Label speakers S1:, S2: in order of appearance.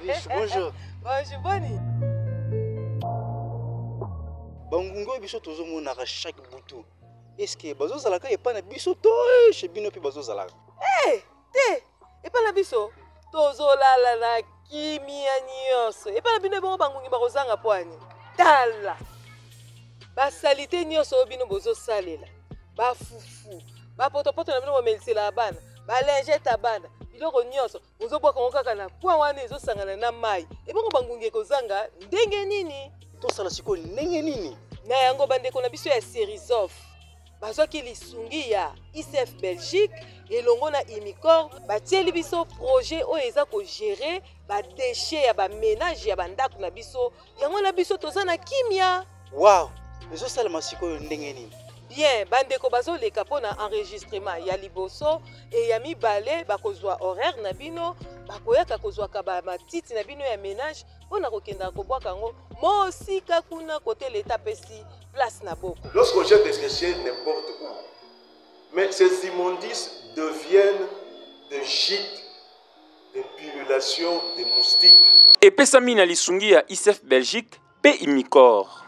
S1: Kinshasa.
S2: Bonjour.
S1: Bonjour, boni.
S2: Bangungi oyo biso tozomonaka chaque butu, est-ce bazozalaka epai na biso to chez bino mpe bazozalaka?
S1: Hey, te, epai na biso tozolala na kimia nyonso. Epai na bino ebongo bangungi bakozanga mpo ani? Tala basalite nyonso oyo bino bozosalela, bafufu, bapotopoto na bino bomeliselaka bana, balingete ya bana, biloko nyonso bozobwaka yango kaka na coin wana, ezosangana na mai. Ebongo bangungi ekozanga ndenge nini?
S2: Tosala sikoyo ndenge nini?
S1: Na yango, bandeko na biso ya Serisof bazwaki lisungi ya ICF Belgique elongo na Imicor, batieli biso projet oyo eza kogérer badéchets ya baménage, ya bandako na biso. Yango na biso toza na kimia.
S2: Wow, ezosalema sikoyo ndenge nini?
S1: Bien, bandeko bazoleka mpona enregistrement ya liboso e ya mibale. Bakozwa horaire na bino, bakoyaka kozwaka bamatiti na bino ya ménage mpona kokendaka kobwaka yango mosika kuna kote leta apesi place na boko.
S3: Lorsqu'on jette des déchets n'importe où, mais ces immondices deviennent des gîtes de pullulation des moustiques.
S4: Epesami na lisungi ya ICF Belgique mpe Imicor.